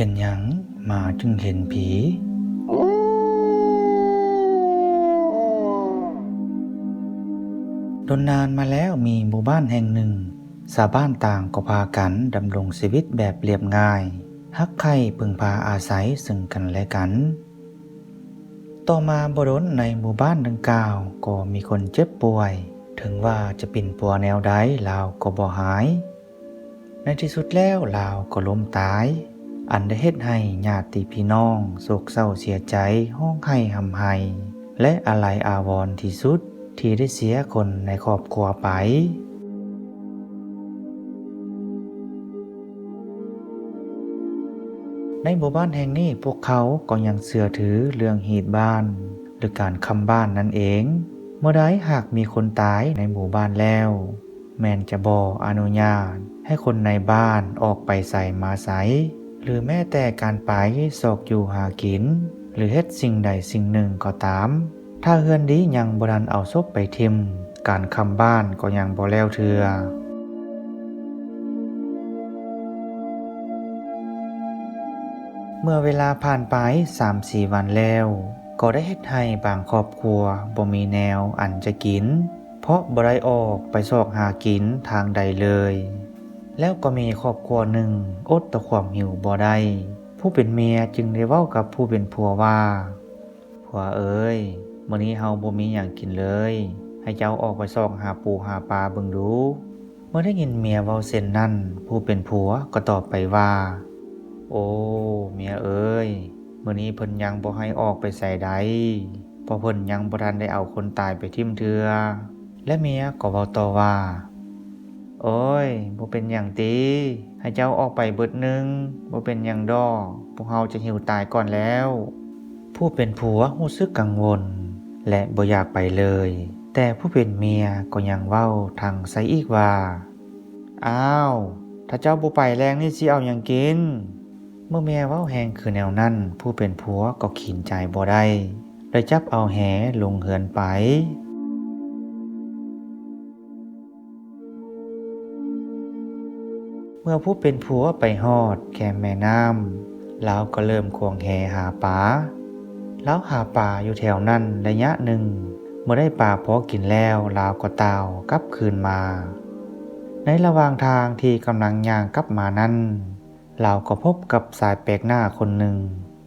ປັນຫຍັງໝາຈຶ່ງເຫັນຜີ? ດົນນານມາແລ້ວ ມີໝູ່ບ້ານແຫ່ງໜຶ່ງ, ຊາວບ້ານຕ່າງກໍພາກັນດຳລົງຊີວິດແບບລຽບງ່າຍ, ຮັກໃຄ່ເພິ່ງພາອາໄສເຊິ່ງກັນແລະກັນ. ຕໍ່ມາບໍ່ດົນ, ໃນໝູ່ບ້ານດັ່ງກ່າວກໍມີຄົນເຈັບປ່ວຍ, ເຖິງວ່າຈະປິ່ນປົວແນວໃດລາວກໍບໍ່ຫາຍ. ໃນທີ່ສຸດແລ້ວລາວກໍລົ້ມຕາຍ, ອັນໄດ້ເຮັດໃຫ້ຍາດຕິພີ່ນ້ອງໂສກເສົ້າເສຍໃຈ, ຮ້ອງໄຫ້ຮ່ຳໄຫ້ ແລະ ອາໄລອາວອນທີ່ສຸດທີ່ໄດ້ເສຍຄົນໃນຄອບຄົວໄປ. ໃນໝູ່ບ້ານແຫ່ງນີ້ ພວກເຂົາກໍຍັງເຊື່ອຖືເລື່ອງຮີດບ້ານ ຫຼື ການຄ້ຳບ້ານນັ້ນເອງ. ເມື່ອໃດຫາກມີຄົນຕາຍໃນໝູ່ບ້ານແລ້ວ, ແມ່ນຈະບໍ່ອະນຸຍາດໃຫ້ຄົນໃນບ້ານອອກໄປໃສມາໃສ ຫຼື ແມ້ແຕ່ການໄປຊອກຢູ່ຫາກິນ ຫຼື ເຮັດສິ່ງໃດສິ່ງໜຶ່ງກໍຕາມ. ຖ້າເຮືອນດີຍັງບໍ່ທັນເອົາສົບໄປຖິ້ມ, ການຄ້ຳບ້ານກໍຍັງບໍ່ແລ້ວເທື່ອ. ເມື່ອເວລາຜ່ານໄປສາມສີ່ວັນແລ້ວ, ກໍໄດ້ເຮັດໃຫ້ບາງຄອບຄົວບໍ່ມີແນວອັນຈະກິນ, ເພາະບໍ່ໄດ້ອອກໄປຊອກຫາກິນທາງໃດເລີຍ. ແລ້ວກໍມີຄອບຄົວໜຶ່ງອົດຕໍ່ຄວາມຫິວບໍ່ໄດ້, ຜູ້ເປັນເມຍຈຶ່ງໄດ້ເວົ້າກັບຜູ້ເປັນຜົວວ່າ, ຜົວເອີຍ, ມື້ນີ້ເຮົາບໍ່ມີຫຍັງກິນເລີຍ, ໃຫ້ເຈົ້າອອກໄປຊອກຫາປູຫາປາເບິ່ງດູ. ເມື່ອໄດ້ຍິນເມຍເວົ້າເຊັ່ນນັ້ນ, ຜູ້ເປັນຜົວກໍຕອບໄປວ່າ, ໂອ້ ເມຍເອີຍ, ມື້ນີ້ເພິ່ນຍັງບໍ່ໃຫ້ອອກໄປໃສໃດ, ເພາະເພິ່ນຍັງບໍ່ທັນໄດ້ເອົາຄົນຕາຍໄປຖິ້ມເທື່ອ. ແລະ ເມຍກໍເວົ້າຕໍ່ວ່າ, ໂອ້ຍ, ບໍ່ເປັນຫຍັງຕິ, ໃຫ້ເຈົ້າອອກໄປເບິດໜຶ່ງ, ບໍ່ເປັນຫຍັງດອກ, ພວກເຮົາຈະຫິວຕາຍກ່ອນແລ້ວ. ຜູ້ເປັນຜົວຮູ້ສຶກກັງວົນ ແລະ ບໍ່ຢາກໄປເລີຍ, ແຕ່ຜູ້ເປັນເມຍກໍຍັງເວົ້າທັງໃສ່ອີກວ່າ, ອ້າວ, ຖ້າເຈົ້າບໍ່ໄປແລງນີ້ຊິເອົາຫຍັງກິນ? ເມື່ອເມຍເວົ້າແຮງຄືແນວນັ້ນ, ຜູ້ເປັນຜົວກໍຂີນໃຈບໍ່ໄດ້, ໄດ້ຈັບເອົາແຫລົງເຮືອນໄປ. ເມື່ອຜູ້ເປັນຜົວໄປຮອດແຄມແມ່ນ້ຳ, ລາວກໍເລີ່ມຂວາງແຫຫາປາ. ລາວຫາປາຢູ່ແຖວນັ້ນໄລຍະໜຶ່ງ, ເມື່ອໄດ້ປາພໍກິນແລ້ວ, ລາວກໍຕ່າວກັບຄືນມາ. ໃນລະຫວ່າງທາງທີ່ກຳລັງຍ່າງກັບມານັ້ນ, ລາວກໍພົບກັບຊາຍແປກໜ້າຄົນໜຶ່ງ,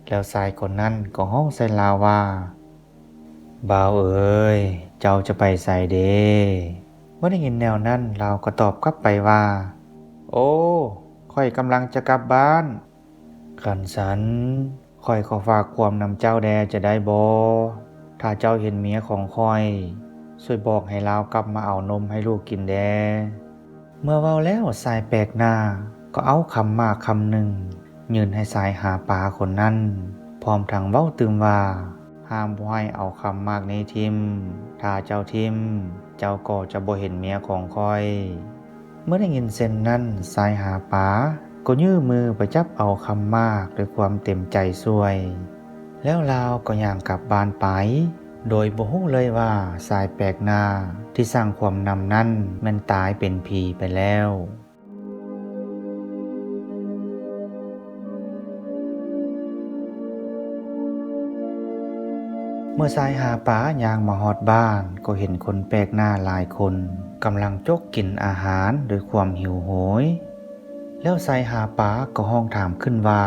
ແລ້ວຊາຍຄົນນັ້ນກໍຮ້ອງໃສ່ລາວວ່າ, ບ່າວເອີຍ, ເຈົ້າຈະໄປໃສເດ? ເມື່ອໄດ້ຍິນແນວນັ້ນ, ລາວກໍຕອບກັບໄປວ່າ, ໂອ້, ຂ້ອຍກຳລັງຈະກັບບ້ານ. ຄັນຊັ້ນ, ຂ້ອຍຂໍຝາກຄວາມນຳເຈົ້າແດ່ຈະໄດ້ບໍ່? ຖ້າເຈົ້າເຫັນເມຍຂອງຂ້ອຍ, ຊ່ວຍບອກໃຫ້ລາວກັບມາເອົານົມໃຫ້ລູກກິນແດ່. ເມື່ອເວົ້າແລ້ວ, ຊາຍແປກໜ້າກໍເອົາຄຳໝາກຄຳໜຶ່ງຍື່ນໃຫ້ຊາຍຫາປາຄົນນັ້ນ, ພ້ອມທັງເວົ້າຕື່ມວ່າ, ຫ້າມບໍ່ໃຫ້ເອົາຄຳໝາກນີ້ຖິ້ມ. ຖ້າເຈົ້າຖິ້ມ, ເຈົ້າກໍຈະບໍ່ເຫັນເມຍຂອງຂ້ອຍ. ເມື່ອໄດ້ຍິນເຊັ່ນນັ້ນ, ຊາຍຫາປາກໍຍື່ນມືໄປຈັບເອົາຄຳໝາກດ້ວຍຄວາມເຕັມໃຈຊ່ວຍ. ແລ້ວລາວກໍຍ່າງກັບບ້ານໄປ, ໂດຍບໍ່ຮູ້ເລີຍວ່າຊາຍແປກໜ້າທີ່ສ້າງຄວາມນຳນັ້ນແມ່ນຕາຍເປັນຜີໄປແລ້ວ. ເມື່ອຊາຍຫາປາຍ່າງມາຮອດບ້ານ, ກໍເຫັນຄົນແປກໜ້າຫຼາຍຄົນກຳລັງຈົກກິນອາຫານດ້ວຍຄວາມຫິວໂຫຍ. ແລ້ວຊາຍຫາປາກໍຮ້ອງຖາມຂຶ້ນວ່າ,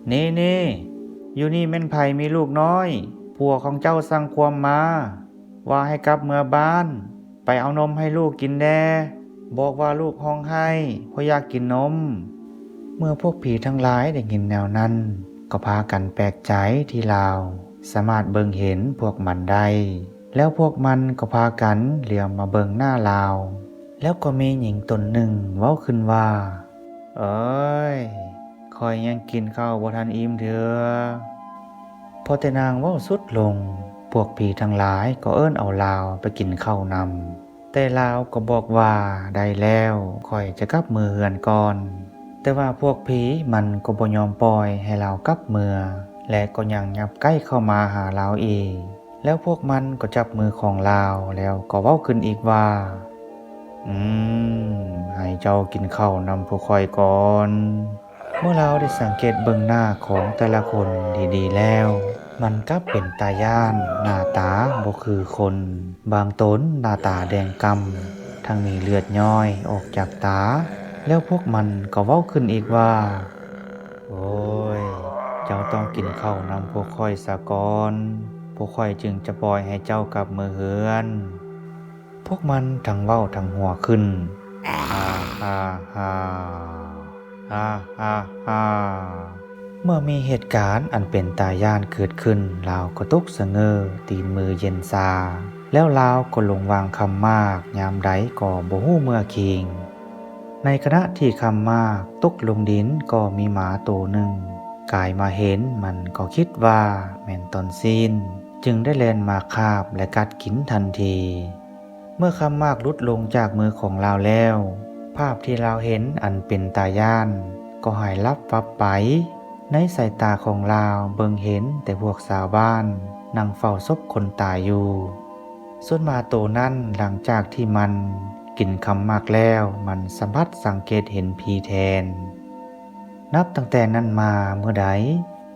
ເນໆ, ຢູ່ນີ້ແມ່ນໃຜມີລູກນ້ອຍ? ຜົວຂອງເຈົ້າສັ່ງຄວາມມາ ວ່າໃຫ້ກັບເມືອບ້ານ ໄປເອົານົມໃຫ້ລູກກິນແດ່. ບອກວ່າລູກຮ້ອງໄຫ້ ເພາະຢາກກິນນົມ. ເມື່ອພວກຜີທັງຫຼາຍໄດ້ຍິນແນວນັ້ນ, ກໍພາກັນແປກໃຈທີ່ລາວສາມາດເບິ່ງເຫັນພວກມັນໄດ້. ແລ້ວພວກມັນກໍພາກັນຫຼຽວມາເບິ່ງໜ້າລາວ. ແລ້ວກໍມີຍິງຕົນໜຶ່ງເວົ້າຂຶ້ນວ່າ, ເອີຍ, ຂ້ອຍຍັງກິນເຂົ້າບໍ່ທັນອີ່ມເທື່ອ. ພໍແຕ່ນາງເວົ້າສຸດລົງ, ພວກຜີທັງຫຼາຍກໍເອີ້ນເອົາລາວໄປກິນເຂົ້ານຳ. ແຕ່ລາວກໍບອກວ່າ, ໄດ້ແລ້ວ, ຂ້ອຍຈະກັບເມືອເຮືອນກ່ອນ. ແຕ່ວ່າພວກຜີມັນກໍບໍ່ຍອມປ່ອຍໃຫ້ລາວກັບເມືອ, ແລະ ກໍຍັງຫຍັບໃກ້ເຂົ້າມາຫາລາວອີກ. ແລ້ວພວກມັນກໍຈັບມືຂອງລາວ ແລ້ວກໍເວົ້າຂຶ້ນອີກວ່າ, ອືມ, ໃຫ້ເຈົ້າກິນເຂົ້ານຳພວກຂ້ອຍກ່ອນ. ເມື່ອລາວໄດ້ສັງເກດເບິ່ງໜ້າຂອງແຕ່ລະຄົນດີໆແລ້ວ ມັນກັບເປັນຕາຢ້ານ, ໜ້າຕາບໍ່ຄືຄົນ, ບາງຕົນໜ້າຕາແດງກ່ຳ, ທັງມີເລືອດຍ້ອຍອອກຈາກຕາ. ແລ້ວພວກມັນກໍເວົ້າຂຶ້ນອີກວ່າ, ໂອ້ຍ, ເຈົ້າຕ້ອງກິນເຂົ້ານຳພວກຂ້ອຍສາກ່ອນ, ພວກຂ້ອຍຈຶ່ງຈະປ່ອຍໃຫ້ເຈົ້າກັບເມືອເຮືອນ. ພວກມັນທັງເວົ້າທັງຫົວຂຶ້ນ, ຮາ ຮາ ຮາ ຮາ ຮາ ຮາ. ເມື່ອມີເຫດການອັນເປັນຕາຢ້ານເກີດຂຶ້ນ, ລາວກໍຕົກສະເຫງີ, ຕີນມືເຢັນຊາ, ແລ້ວລາວກໍລົງວາງຄຳໝາກ, ຍາມໃດກໍບໍ່ຮູ້ເມື່ອຄີງ. ໃນຂະນະທີ່ຄຳໝາກຕົກລົງດິນ, ກໍມີໝາໂຕໜຶ່ງກາຍມາເຫັນ, ມັນກໍຄິດວ່າແມ່ນຕອນຊີ້ນ, ຈຶ່ງໄດ້ແລ່ນມາຄາບ ແລະ ກັດກິນທັນທີ. ເມື່ອຄຳໝາກຫຼຸດລົງຈາກມືຂອງລາວແລ້ວ, ພາບທີ່ລາວເຫັນອັນເປັນຕາຢ້ານກໍຫາຍລັບວັບໄປ. ໃນສາຍຕາຂອງລາວເບິ່ງເຫັນແຕ່ພວກຊາວບ້ານນັ່ງເຝົ້າສົບຄົນຕາຍຢູ່. ສ່ວນໝາໂຕນັ້ນ, ຫຼັງຈາກທີ່ມັນກິນຄຳໝາກແລ້ວ, ມັນສາມາດສັງເກດເຫັນຜີແທນ. ນັບຕັ້ງແຕ່ນັ້ນມາ, ເມື່ອໃດ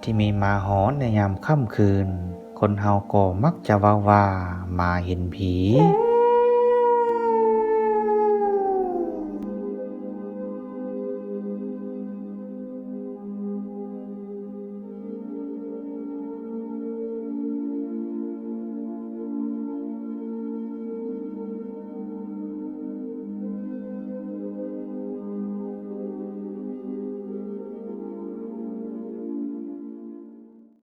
ທີ່ມີໝາຫອນໃນຍາມຄ່ຳຄືນ, ຄົນເຮົາກໍມັກຈະເວົ້າວ່າໝາເຫັນຜີ.